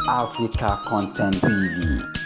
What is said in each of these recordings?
Africa Content TV.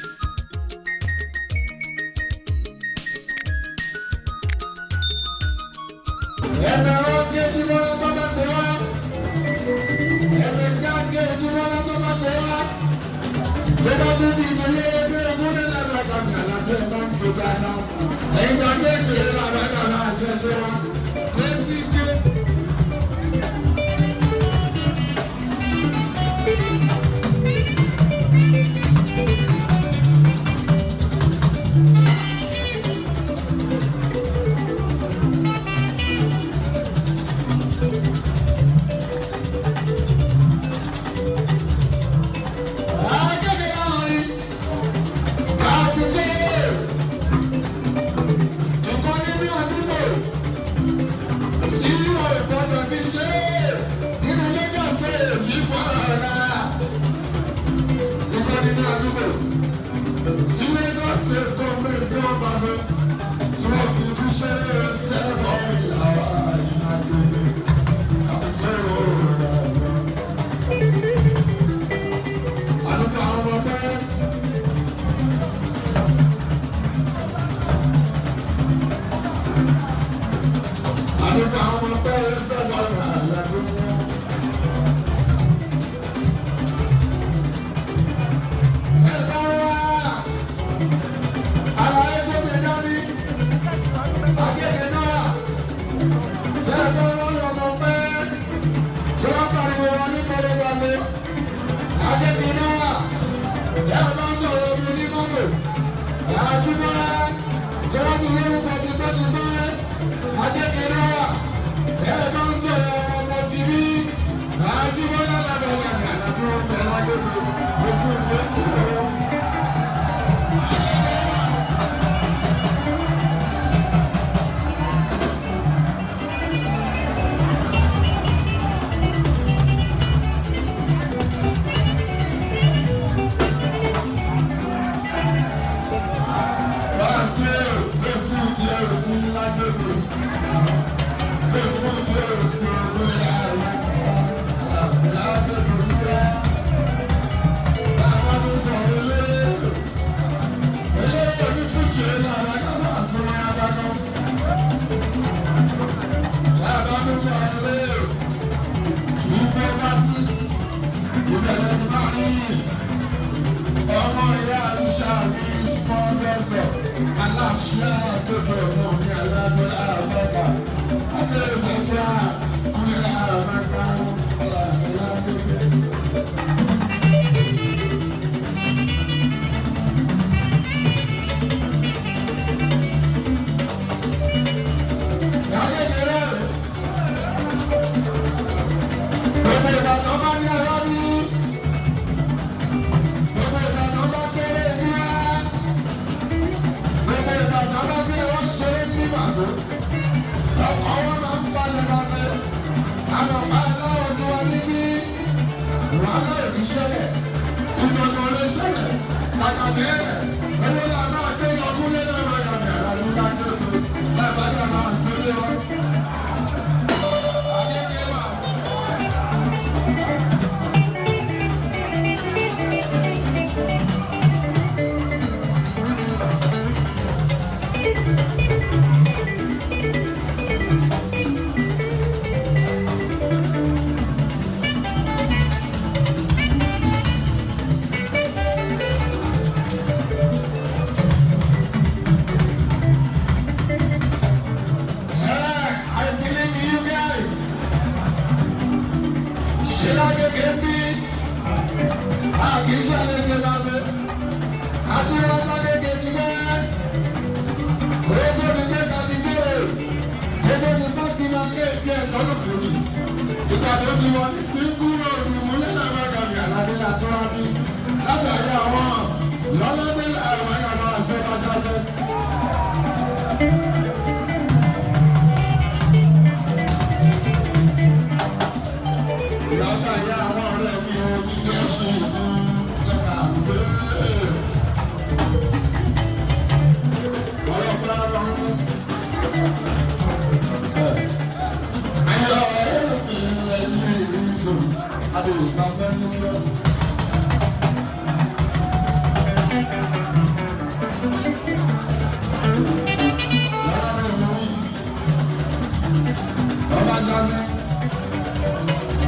lábẹ́.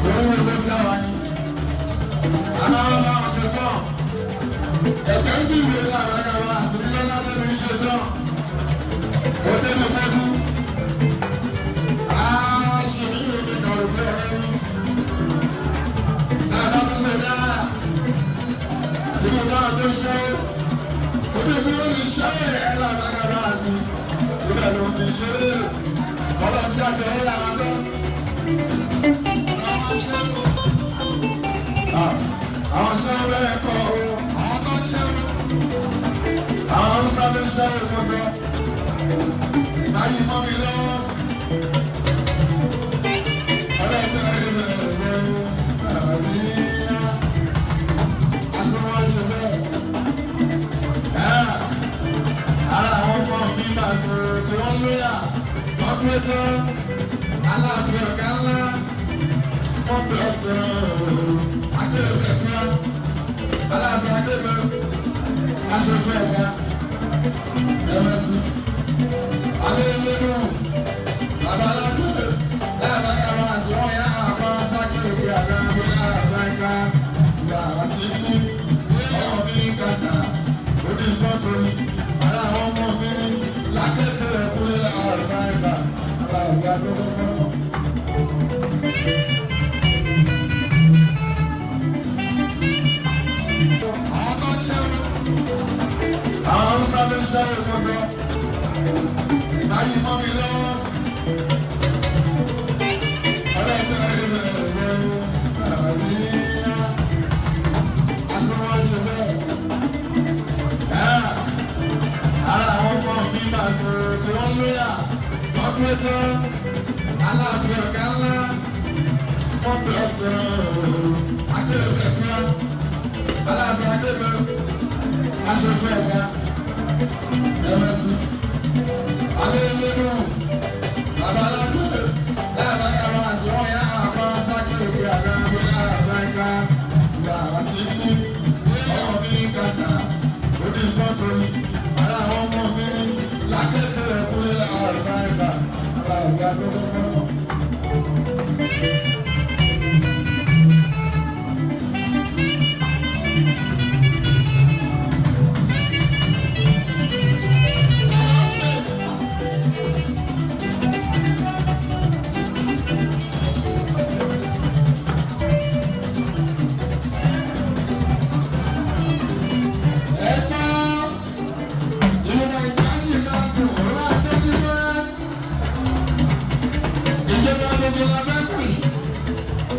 Orí ló dá wa ní. Aláwọ̀ bá wọn ṣe tán. Ẹ̀fẹ́ ń bí ìwé lára ẹ̀ka wa àti nílọ́lá lórí iṣẹ́ tán. Ó débi pẹ́ẹ́lú. Á ṣe ní ìwé kan rò pé ọ̀rẹ́ mi. Lára tó ṣe dára. Síbi náà tó ṣe. Síbi tí ó lè ṣe ẹ̀ lára ẹ̀ka wa àti ibẹ̀ ló ti ṣe é. Ọlọ́run jáde ẹ̀ lára tó. Àwọn ṣẹ́wọ́n bẹ́ẹ̀ kọ́ o. Àwọn Haúsá ló ṣẹ́wọ́n kó sọ. Báyìí mọ́ mi lọ́wọ́. Ọlọ́run ṣe bẹ́ẹ̀. Ara àwọn ọmọ mi máa tó tí wọ́n lóyà. Wọ́n pé tán. Aláàfin ọ̀gá ńlá. Small doctor. Akéwì aláàfin akéwì. Aṣojú ẹ̀ka. Ẹ̀rẹ́sì. Alẹ́lẹ́nu. Bàbá aláàfin. Láàbá yàrá àti wọ́n yá àbá sákìlì àgbà abúlé àgbà ẹ̀ka. Ìgbà àti ọmọ mi kàṣà. Oní mọ́tò ni. Ara àwọn ọmọ mi lákẹ́tẹ̀ ẹ̀kúnlẹ̀ àrùbá ẹ̀ka. Aláàfin akéwì. Àwọn Haúsá ló ń ṣẹ́wó kó sọ. Báyìí mọ́ mi lọ́wọ́. Ọlọ́run ṣe bẹ́ẹ̀. Ara àwọn ọmọ mi máa tó tí wọ́n lóyà. Wọ́n pé tán. Aláàfin ọ̀gá ńlá. Small doctor. Akéwì ẹ̀fọ́. Aláàfin akéwì. Aṣojú ẹ̀ka. Ẹ̀rẹ́sì. Alẹ́lẹ́nu. Bàbá aláàfin. Láàbá yàrá àti wọ́n yá àbá sákìlì àgbà abúlé àgbà ẹ̀ka. Ìgbà àti ọmọ mi kàṣà. Oní mọ́tò ni. Ara àwọn ọmọ mi lákẹ́tẹ̀ ẹ̀kúnlẹ̀ àrùbá ẹ̀ka. Aláàbí adókòkò. Ẹ̀ka ìwà ìdájì máa dùn ọ̀rọ̀ àtẹ́jú mọ́. Ìjọba gbogbo la fẹ́ kú